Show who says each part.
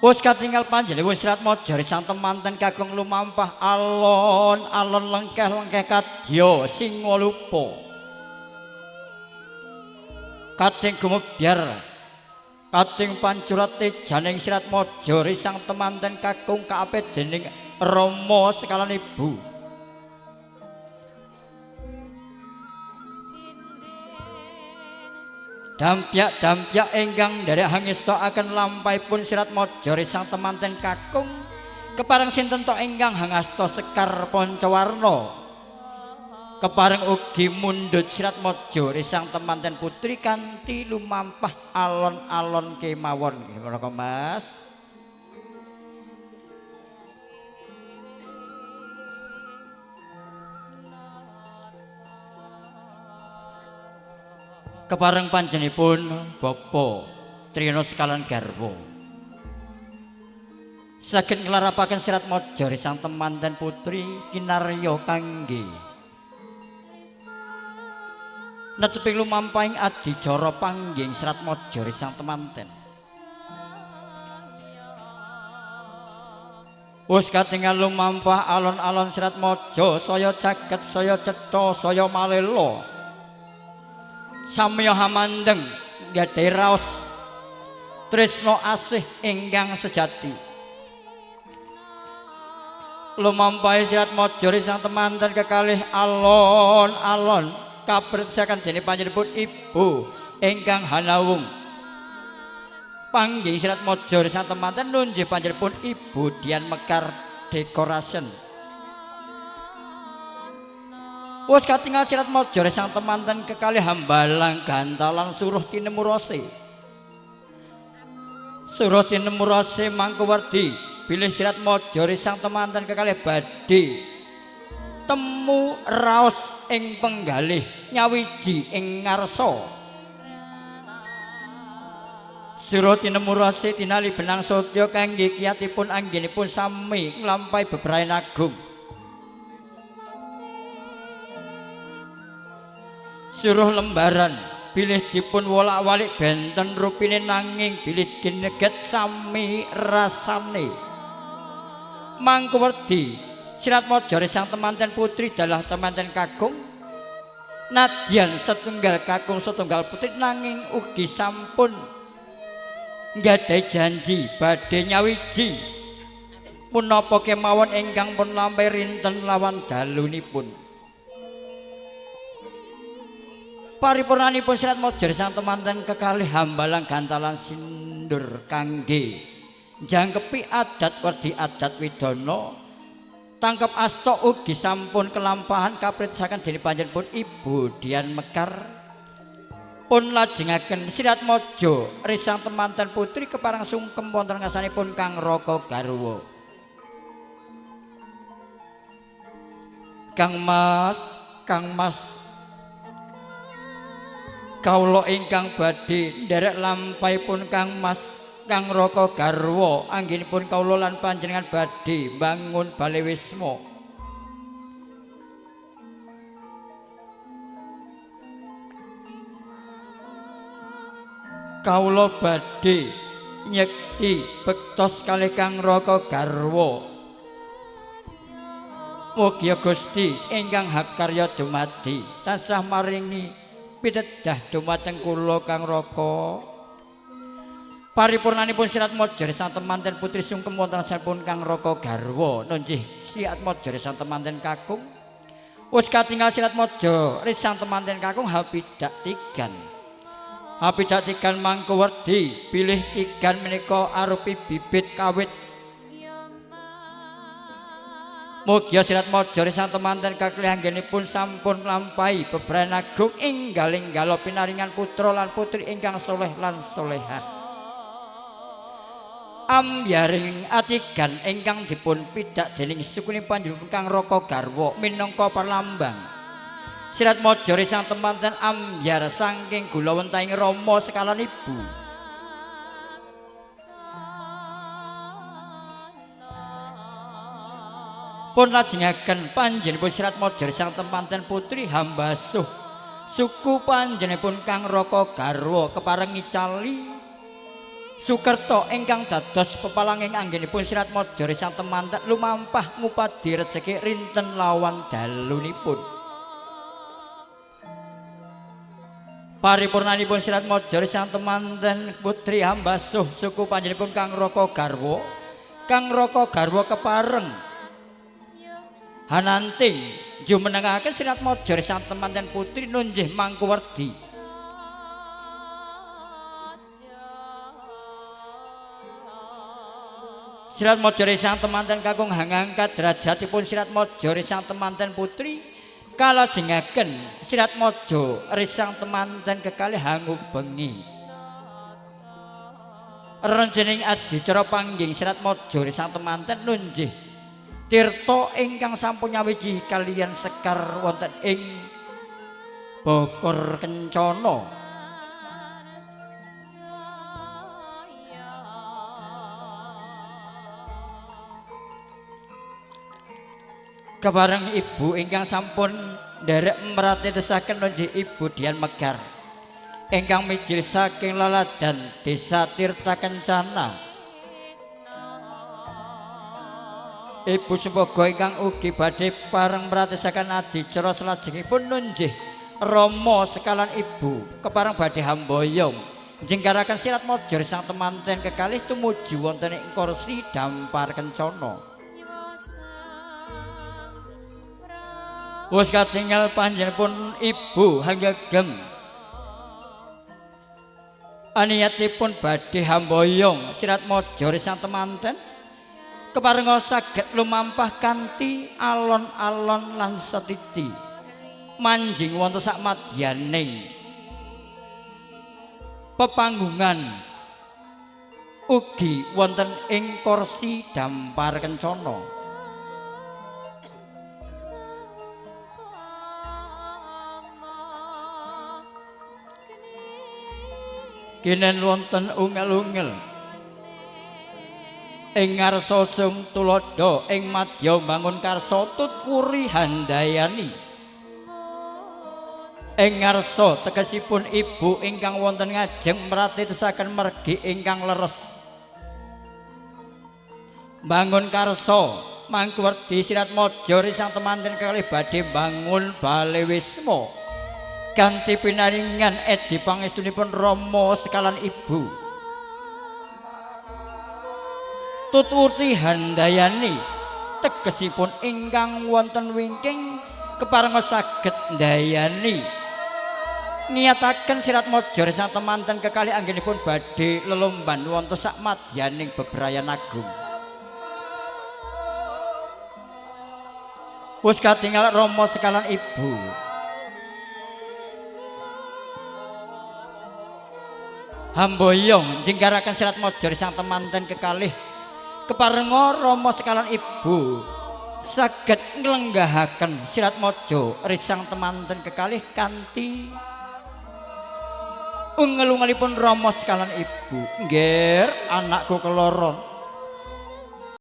Speaker 1: Wis katingal panjenengan Siratmaja sang temanten kakung lumampah alon-alon lengkeh-lengkeh kadya singalupa. Kating gumebyar kating pancurate janing Siratmaja sang temanten kakung kaapit dening Rama sekalan ibu. Dampyak-dampyak ingkang nderek hangestakaken lampahipun Siratmaja sang temanten kakung kepareng sinten to ingkang hangasta sekar pancawarna kepareng ugi mundhut Siratmaja sang temanten putri kanthi lumampah alon-alon kemawon. Nggih menapa Mas? Kepareng panjenenganipun Bapa Triyana sekalan garwa saged nglarapaken Siratmaja sang temanten putri kinarya kangge netepi lumampahing adicara panggih Siratmaja sang temanten. Wis katingal lumampah alon-alon Siratmaja saya jaget saya cetha saya malela samya hamandeng nggadahi raos tresna asih ingkang sejati. Lumampahe Siratmaja sang temanten kekalih alon-alon kapreksakan dene panjenenganipun ibu ingkang hanawung. Panggih Siratmaja sang temanten nunjih panjenenganipun Ibu Dian Mekar Decoration. Wis katingal Siratmaja sang temanten kekalih hambalang gantalan suruh tinemurase. Suruh tinemurase mangkuwerdi bilih Siratmaja sang temanten kekalih badhe temu raos ing penggalih nyawiji ing ngarsa. Suruh tinemurase tinali benang sotya kangge kiyatipun anggenipun sami nglampahi bebrayan agung. Suruh lembaran bilih dipun wolak-walik benten rupine nanging bilih dineget sami rasane. Mangkuwerdi Siratmaja sang temanten putri dalah temanten kakung nadyan setunggal kakung setunggal putri nanging ugi sampun nggadahi janji badhe nyawiji punapa kemawon ingkang pun lampahi rinten lawan dalunipun. Paripurnanipun Siratmaja sang temanten kekalih hambalang gantalan sindur kangge jangkepi adat werdi adat widana tangkep asta ugi sampun kelampahan kapritsakan dening panjenenganipun Ibu Dian Mekar pun lajengaken Siratmaja risang temanten putri kepareng sungkem wonten ngarsanipun Kang Raka garwa. Kang Mas, Kang Mas, kawula ingkang badhe nderek lampahipun Kang Mas Kang Raka garwa anggenipun kawula lan panjenengan badhe mbangun bale wisma. Kawula badhe nyekti bektos kalih Kang Raka garwa. Mugi Gusti ingkang hakarya dumadi tansah maringi pitedah dumateng kula Kang Raka. Paripurnanipun Siratmaja sang temanten putri sungkem wonten sampun Kang Raka garwa nunjih Siratmaja sang temanten kakung. Wis katingal Siratmaja sang temanten kakung hapidak tigan. Hapidak tigan mangkuwerdi bilih tigan menika arupi bibit kawit. Mugia Siratmaja sang temanten kaklih anggenipun sampun nglampahi bebrayan agung enggal-enggala pinaringan putra lan putri ingkang soleh lan solehah. Amyaring atigan ingkang dipun pidak dening sukune panjenengan Kang Raka garwa minangka perlambang. Siratmaja sang temanten ambyar saking gula wentahing rama sekalan ibu. Pun lajengaken panjenenganipun Siratmaja sang temanten putri hambasuh suku panjenenganipun Kang Raka garwa kepareng ngicali Sukerta ingkang dados pepalanging anggenipun Siratmaja Risang Temanten lumampah ngupadi rejeki rinten lawan dalunipun. Paripurnanipun Siratmaja Risang Temanten putri hambasuh suku panjenenganipun Kang Raka Garwa. Kang Raka Garwa kepareng hananting jumenengaken Siratmaja Risang Temanten putri nunjih Mangkuwerdi. Siratmaja Risang Temanten kakung hangangkat derajatipun Siratmaja Risang Temanten putri kalajengaken Siratmaja Risang Temanten kekalih hangubengi. Renjening adicara panggih Siratmaja Risang Temanten nunjih tirta ingkang sampun nyawiji kaliyan sekar wonten ing Bokor Kencana. Kepareng ibu ingkang sampun nderek mratitesaken nunjih Ibu Dian Megar ingkang mijil saking laladan Desa Tirta Kencana. Ibu Sumbaga ingkang ugi badhe pareng mratisaken adicara salajengipun nunjih Rama sekalan ibu kepareng badhe hamboyong njengkaraken Siratmaja Risang Temanten kekalih tumuju wonten ing kursi dampar kencana. Wis katingal panjenenganipun ibu hanggegem aniyatipun badhe hamboyong Siratmaja Risang Temanten keparenga saged lumampah kanthi alon-alon lan setiti manjing wonten sak madyaning pepanggungan ugi wonten ing kursi dampar kencana. Kinen wonten ungel-ungel ing ngarsa sung tuladha ing madya mbangun karsa tut wuri handayani. Ing ngarsa tegesipun ibu ingkang wonten ngajeng mratitesaken mergi ingkang leres. Mbangun karsa Mangkuwerdi Siratmaja Risang Temanten kalih badhe mbangun bale wisma kanthi pinaringan edi pangestunipun Rama sekalan ibu. Tutwurti handayani tegesipun ingkang wonten wingking keparenga saged ndayani niyataken Siratmaja Risang Temanten kekalih anggenipun badhe lelomban wonten sak madyaning bebrayan agung. Wis katingal Rama sekalan ibu hamboyong njengkaraken Siratmaja Risang Temanten kekalih keparenga Rama sekalan ibu saged nglenggahaken Siratmaja Risang Temanten kekalih kanthi ungel-ungelipun Rama sekalan ibu. Nggih, anakku keloron.